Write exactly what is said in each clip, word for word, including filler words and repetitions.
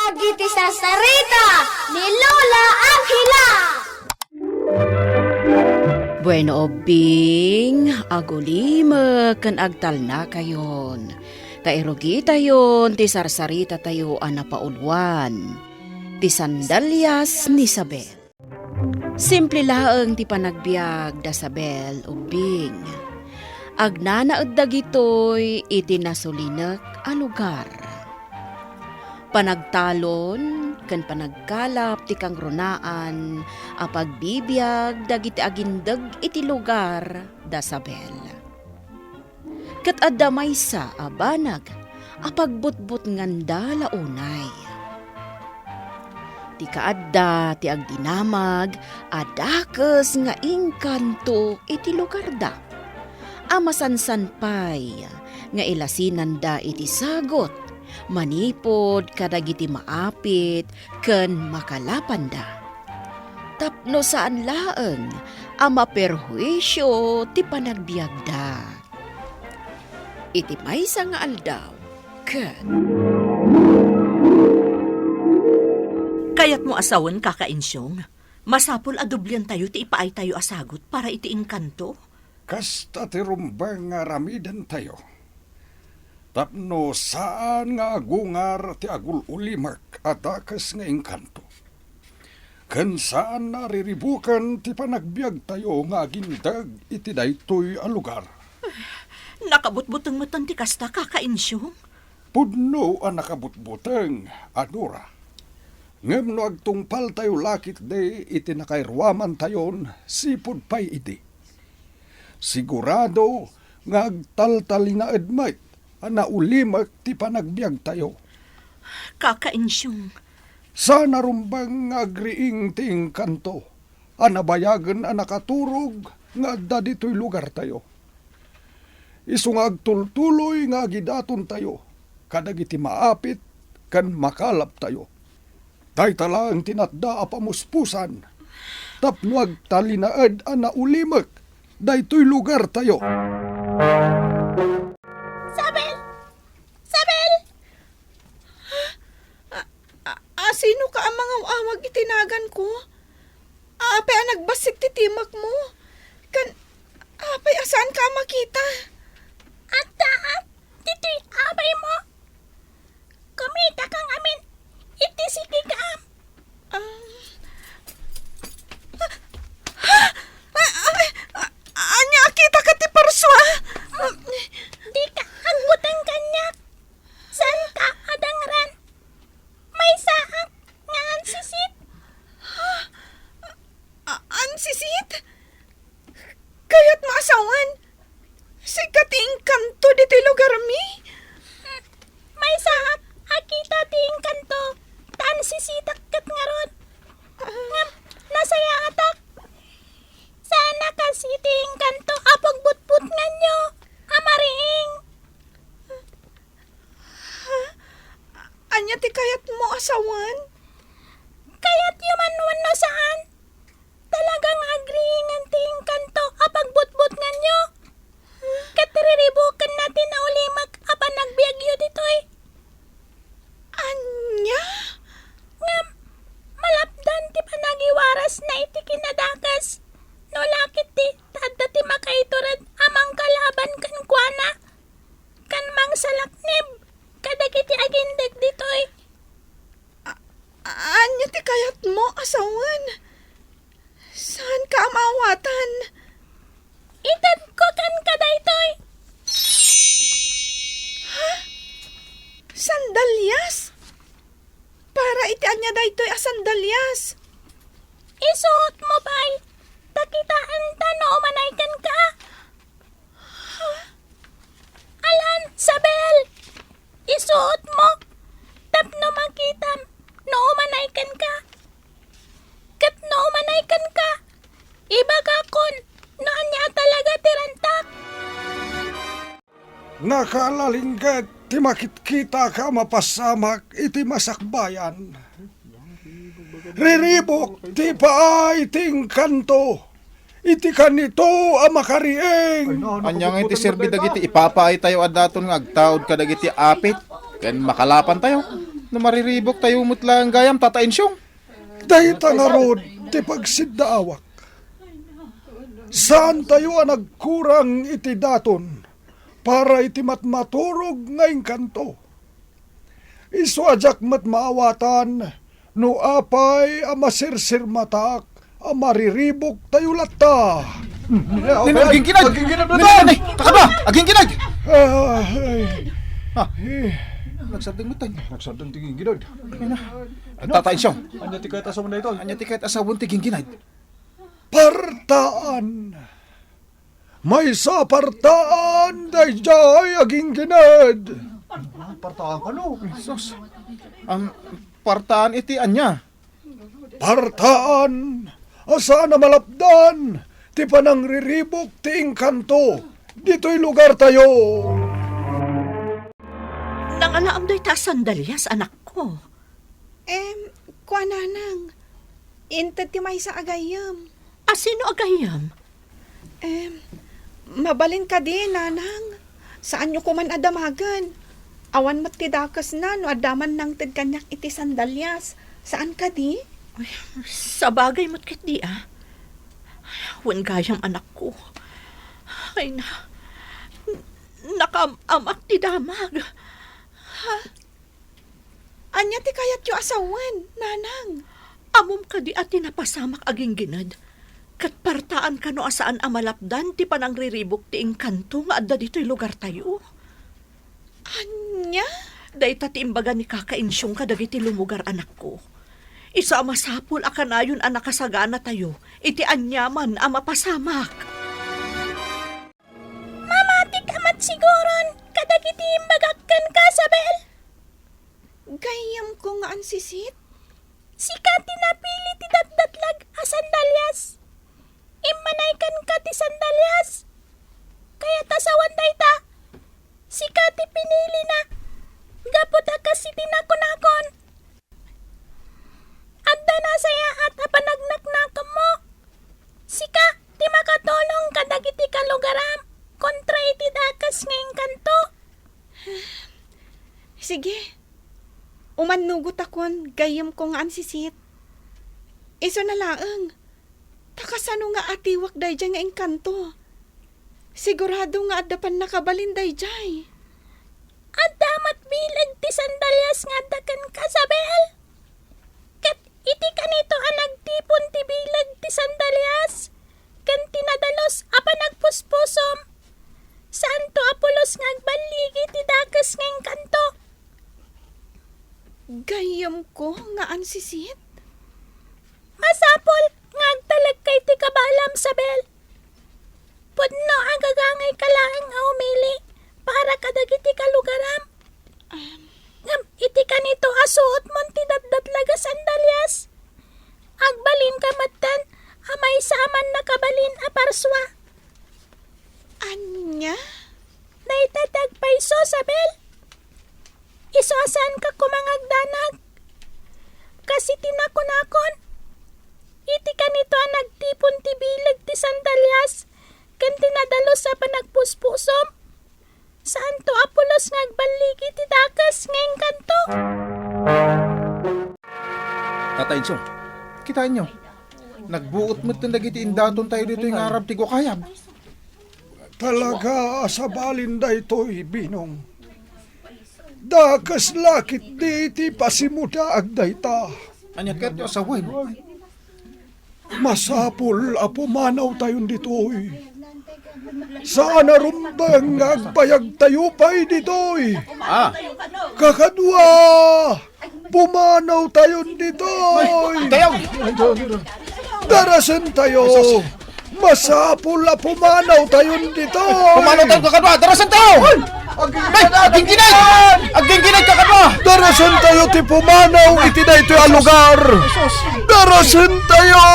Dagiti sarsarita ni Lola Angela. Bueno, ubbing, agulimek ken agtalnakayon. Ta irugitayon ti sarsarita tayo a napauluan, ti Sandalias ni Isabel. Simple laeng ti panagbiag da Isabel, ubbing. Agnanaed dagitoy iti nasulinek a lugar. Panagtalon ken panagkalap ti kangrunaan a pagbibiag dagiti agindeg iti lugar da Isabel. Ket adda maysa a banag a pagbutbutnganda la unay. Ti kaadda ti agdinamag a dakes nga engkanto iti lugarda, a masansan pay nga ilasinanda iti sagut manipud kadagiti maapit ken makalapanda, tapno saan laeng a maperhuisio ti panagbiagda. Iti maysa nga aldaw, ket Kayatmo a sawen, Kaka Insyong, masapul a dobliantayo ti ipaaytayo a sagut para iti engkanto? Kasta ti rumbeng nga aramidentayo. Tapno saan nga agungar ti agul-ulimek a dakes nga engkanto. Ken saan a riribuken ti panagbiagtayo nga agindeg iti daytoy a lugar. Nakabutbuteng metten ti kasta, Kaka Insyong. Pudno a nakabutbuteng, a Dora. Ngem no agtungpaltayo la ketdi iti nakairuamantayon, sipud pay idi, sigurado nga agtaltalinaed met a naulimek ti panagbiagtayo. Kaka Insyong. Saan a rumbeng nga agriing ti engkanto a nabayagen a nakaturog nga adda ditoy lugartayo. Isu nga agtultuloy nga agidatontayo kadagiti maapit ken makalaptayo. Dayta laeng ti natda a pamuspusan tapno agtalinaed a naulimek daytoy lugartayo. Isabel! Isabel! A, a, a, sino ka a mangaw-awag iti naganko? Apay a nagbassit ti timekmo? Ken apay a saanka a makita? Addaak ditoy abaymo. Kumitaka ngamin iti sikigam. Ah. Ah, ah, ah, ah, ania a kitaka ti parsua? Dika agbuteng kaniak. Saanka a dangran? Maysaak nga ansisit. Ha? A-, ansisit? Kayatmo a sawen? Sika ti engkanto ditoy lugarmi? Hmm, maysaak a kita ti engkanto, ta ansisitak ket ngarud. Ah. Ngem nasayaatak. Saan a kas iti engkanto a pagbutbutnganyo a mariing. Ha? Ania ti kayatmo a sawen? Kayatyo man wenno saan? Talaga nga agriingen ti engkanto a pagbutbutnganyo. Ket riribukenna ti naulimek a panagbiagyo ditoy. Ania? Ngem, malapdan ti panagiwarasna iti kinadakes, no la ket ti ta adda ti makaitured a mangkalaban kenkuana, ken mangsalaknib kadagiti agindeg ditoy. A-, ania ti kayatmo a sawen? Saanka a maawatan? Itedko kenka daytoy. Ha? Sandalias? Para iti ania daytoy a sandalias? Isuotmo pay, ta kitaenta no umanay kenka. Ha? Alan, Isabel! Isuotmo tapno makitam no umanay kenka. Ket no umanay kenka, ibagakon no ania a talaga ti rantak. Nakalalingget ti makitkitaka a mapasamak iti masakbayan. Riribuk ti paay ti engkanto iti kanito a makariing. Ania nga iti serbi dagiti ipapaaytayo a daton nga agtaud kadagiti apit ken makalapantayo? No mariribok tayo met laeng gayam, Tata Insyong. Dayta ngarud ti pagsiddaawak. Saantayo a nagkurang iti daton para iti matmaturog nga engkanto. Isu a diak met maawatan no apay a masirsirmatak a mariribok tayo latta. Nino, agingkinag! Agingkinag, Nino, Nino, kakadwa! Agingkinag! Ah, ay. Ah. Eh. Nagsardeng met tayo. Nagsardeng ti gingginad. Ano? Tata Insyong. Ania ti kayat a sawen daytoy? Ania ti kayat a sawen ti gingginad? Partaan. Maysa partaan daydiay a gingginad. Partaan kano? Sus. Am, partaan iti ania? Partaan a saan a malapdan ti panangriribok ti engkanto ditoy lugartayo. Nangalaam dayta a sandalias, anakko. Em, kua, nanang. Inted ti maysa a gayyem. A sino a gayyem? Em, mabalin kadi, nanang? Saanyo koman a damagen. Awan met ti dakesna no adda man nangted kaniak iti sandalias. Saan kadi? Ay, sabagay met ketdi, a. Wen gayam, anakko. Ay na, nakaam-amak ti damag. Ha? Ania ti kayatyo a sawen, nanang? Ammom kadi a ti napasamak a ginggined, ket partaan kano a saan a malapdan ti panangriribok ti engkanto nga adda ditoy lugartayo? Ania? Dayta ti imbaga ni Kaka Insyong kadagiti lumugar, anakko. Isu a masapul a kanayon a nakasaganatayo iti aniaman a mapasamak. Mamati ka met siguron kadagiti imbagak kenka, Isabel. Gayyemko nga ansisit. Sika ti napili ti datdatlag a sandalias. Immanay kenka ti sandalias. Kayat a sawen dayta, sika ti pinilina. Gapu ta kas iti nakunakon, adda nasayaat a panagnaknakemmo. Sika ti makatulong kadagiti kalugaram kontra iti dakes nga engkanto. Sige. Umannugotakon, gayyemko nga ansisit. Isuna laeng, ta kasano nga atiwak daydiay nga engkanto? Sigurado nga adda pannakabalin daydiay. Adda met bileg ti sandalias nga adda kenka, Isabel. Ket iti kanito a nagtipon ti bileg ti sandalias ken ti nadalus a panagpuspusom, saanto a pulos nga agballigi ti dakes nga engkanto. Gayyemko nga ansisit. Masapul nga agtalekka iti kabaelam, Isabel. Pudno a gagangayka laeng a umili para kadagiti kalugaram. Em. Ngem iti kanito a suotmon ti datdatlag a sandalias, agbalinka metten a maysa a mannakabalin a parsua. Ania? Dayta ti agpayso, Isabel. Isu a saanka koma nga agdanag. Kas iti nakunakon, iti kanito a nagtipon ti bileg ti sandalias ken ti nadalus a panagpuspusom, saanto a pulos nga agballigi ti dakes nga engkanto. Tata Insyong, kitaenyo, nagbuot metten dagiti indatontayo ditoy nga arab ti gukayab. Talaga a sabalin daytoy, Binong. Dakes la ketdi ti pasimudaag dayta. Ania ket ti sawen? Masapul a pumanawtayon ditoy. Saan a rumbeng nga agbayagtayo pay ditoy. Ah. Kakadua, pumanawtayon ditoy. Tayo. Darasentayo. Masapul a pumanawtayon ditoy. Pumanawtayon, kakadua. Darasentayo. Ay, agingginay! Agingginay, kakadua! Darasentayo ti pumanaw iti daytoy a lugar. Darasentayo!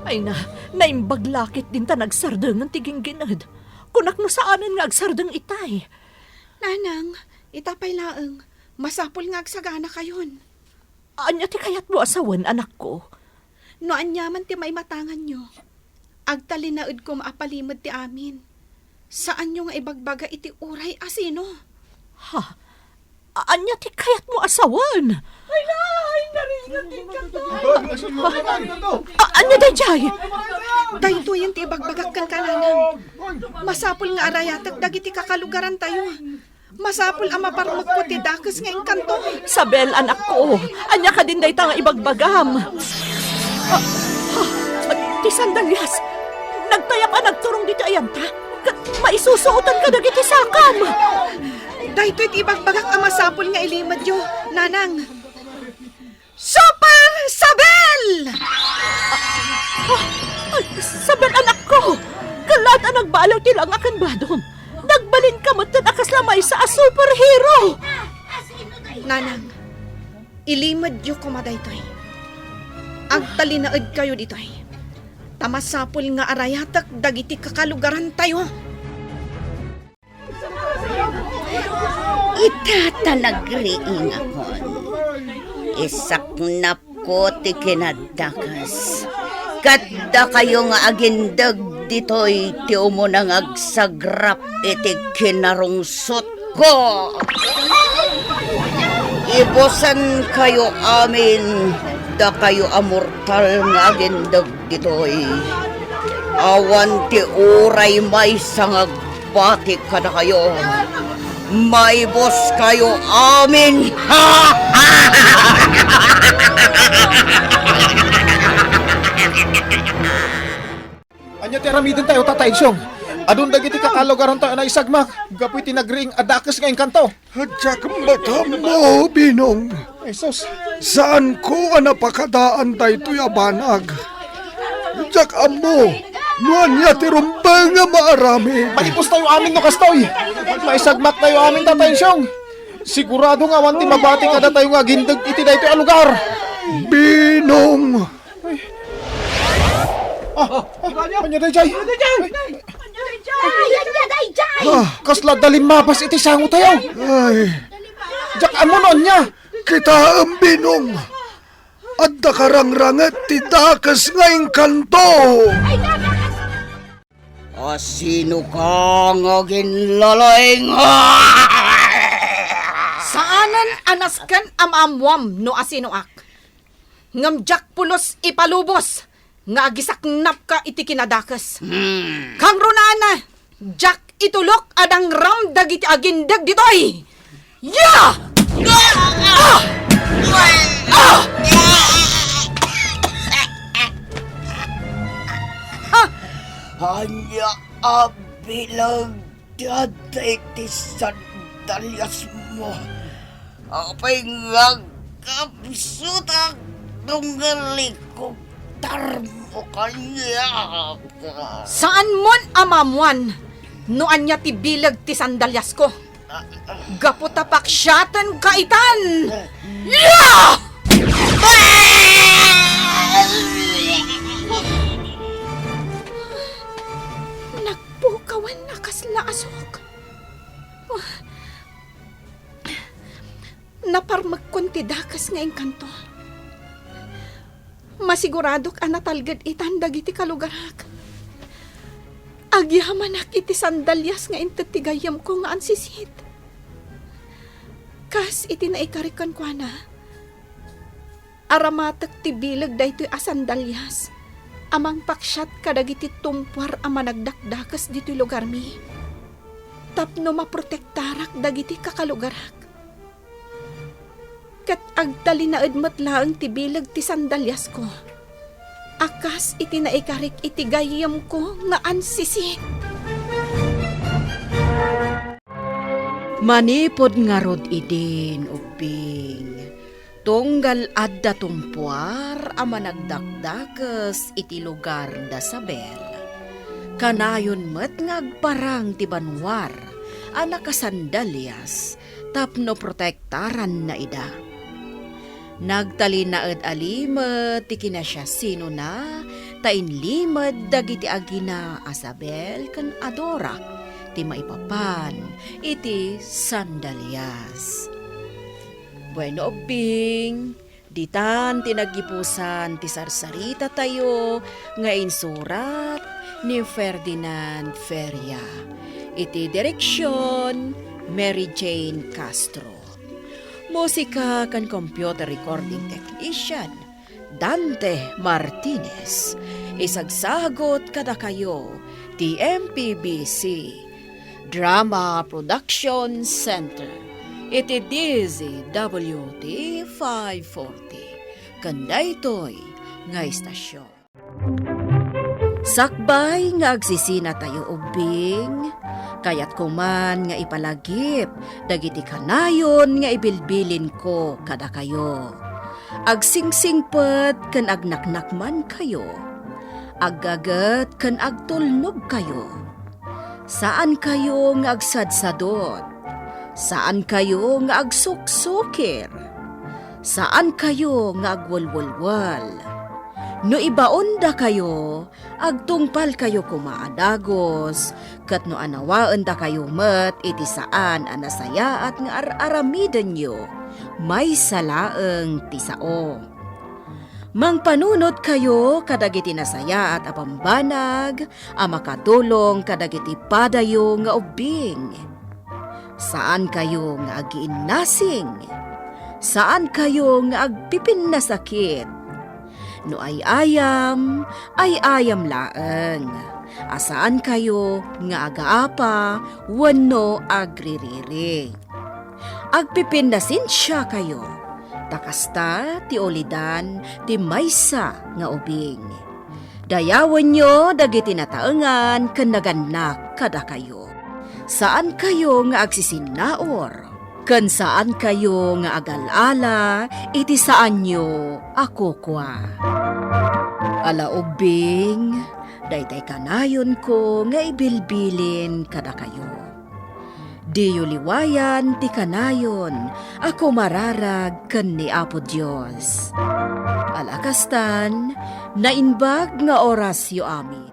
Ay na, naimbag la ketdin ta nagsarengen ti ginggined. Kunak no saanen nga agsardeng itay. Nanang, ita pay laeng, masapul nga agsaganakayon. Ania ti kayatmo a sawen, anakko? No aniaman ti maimatanganyo, agtalinaedkom a palimed ti amin. Saanyo nga ibagbaga iti uray a sino. Ha? Ania ti kayatmo a sawen? Ay, naringat ti kanto. A-, ania daydiay? Daytoyen ti ibagbagak kenka, Nanang. Masapul nga arayatek dagiti kakalugarantayo. Masapul a maparmekko ti dakes nga inkanto. Sabel, anakko, ania kadin dayta nga ibagbagam? Ah, ah, ti sandalias. Nagtayap a nagturong ditoy ayanta. Ket maisusuotan kadagiti sakam. Daytoy ti ibagbagak a masapul nga ilimedyo, Nanang. Super Sabel! Ah, ah, Sabel, anakko! Kalat a nagbaliw ti langa ken badom. Nagbalinka metten a kasla maysa a superhero! Nanang, ilimedyo koma daytoy. Agtalinaedkayo ditoy. Ta masapul nga arayatek dagiti kakalugarantayo. Ita ta nagriingakon. Isaknapko ti kinadakes. Ket dakayo nga agindeg ditoy ti umuna nga agsagrap iti kinarungsotko. Ibusenkayo amin, dakayo a mortal nga agindeg ditoy. Awan ti uray maysa nga agbati kadakayo. Maibuskayo amin. Ania ti aramidentayo, Tata Insyong? Adun dagiti kakalugarantayo a naisagmak gapu iti nagriing a dakes nga inkanto. Diak met ammo, Binong. Jesus. Saanko a napakadaan daytoy a banag. Diak ammo no ania ti rumbeng a maaramid. Maibustayo amin no kastoy. Maisagmaktayo amin, Tata Insyong. Sigurado nga awan ti mabati kadatayo nga agindeg iti daytoy a lugar. Binong! Ah, ah, ania daydiay? Ay, ania daydiay? Ah, kasla adda limmabas iti sangotayo. Ay. Diak ammo no ania. Kitaem, Binong. Adda karangranget ti dakes nga inkanto. A, sinoka nga aginlalaing? Saanen a nasken a maammoam no asinoak. Ngem diak pulos ipalubos nga agisaknapka iti kinadakes. Hmm. Kangrunaan, diak itulok a dangram dagiti agindeg ditoy. Ya! Ah! Ah! Ah! Ania a bileg ti adda iti sandaliasmo? Apay nga agkapsutak no nga likugtarmo kaniak? Saanmon a maammoan no ania ti bileg ti sandaliasko. Gapu ta paksiatenka itan. Ya! Nagpukawan a kasla asok. Naparmekkon ti dakes nga inkanto. Masiguradok a natalged itan dagiti kalugarak. Agyamanak iti sandalias nga inted ti gayyemko nga ansisit. Kas iti naikarik kenkuana, aramatek ti bileg daytoy a sandalias a mangpaksiat kadagiti tumpuar a managdakdakes ditoy lugarmi tapno maprotektarak dagiti kakalugarak. Ket agtalinaed met laeng ti bileg ti sandaliasko a kas iti naikarik iti gayyemko nga ansisit. Manipud ngarud idin, ubbing, tunggal adda tumpuar a managdakdakes iti lugar da Sabel, kanayon met nga agparang ti banwar a nakasandalias tapno protektaranna ida. Nagtalinaed a limed ti kinasiasinona ta inlimed dagiti agina a Sabel ken Adora ti maipapan iti sandalias. Bueno, ubbing, ditan ti naggipusan ti sarsaritatayo nga insurat ni Ferdinand Feria. Iti direksion, Mary Jane Castro. Musika ken computer recording technician, Dante Martinez. Isagsagut kadakayo ti M P B C Drama Production Center iti D Z W T five forty. Ken daytoy nga istasyon. Sakbay nga agsisinatayo ubbing, kayatko man nga ipalagip dagiti kanayon nga ibilbilinko kadakayo. Agsingsingpet ken agnaknakmankayo. Aggaget ken agtulnogkayo. Saankayo nga agsadsadot. Saankayo nga agsuksukir. Saankayo nga agwelwelwel. No ibaondakayo, agtungpalkayo koma a dagus, ket no anawaendakayo met iti saan a nasayaat nga ar-aramidenyo, maysa laeng ti sao. Mangpanunotkayo kadagiti nasayaat a bambanag a makatulong kadagiti padayo nga ubbing. Saankayo nga agiinnasing. Saankayo nga agpipinnasakit. No ay-ayam, ay-ayam laeng. A saankayo nga agaapa wenno agririri. Agpipinnasensiakayo, ta kasta ti ulidan ti maysa nga ubing. Dayawenyo dagiti nataengan ken nagannak kadakayo. Saankayo nga agsisinnaur, ken saankayo nga agal-ala iti saanyo a kukua. Ala ubbing, daytay kanayonko nga ibilbilin kadakayo. Diyo liwayan ti kanayon a kumararag ken ni Apo Dios. Ala kastan, naimbag nga orasyo amin.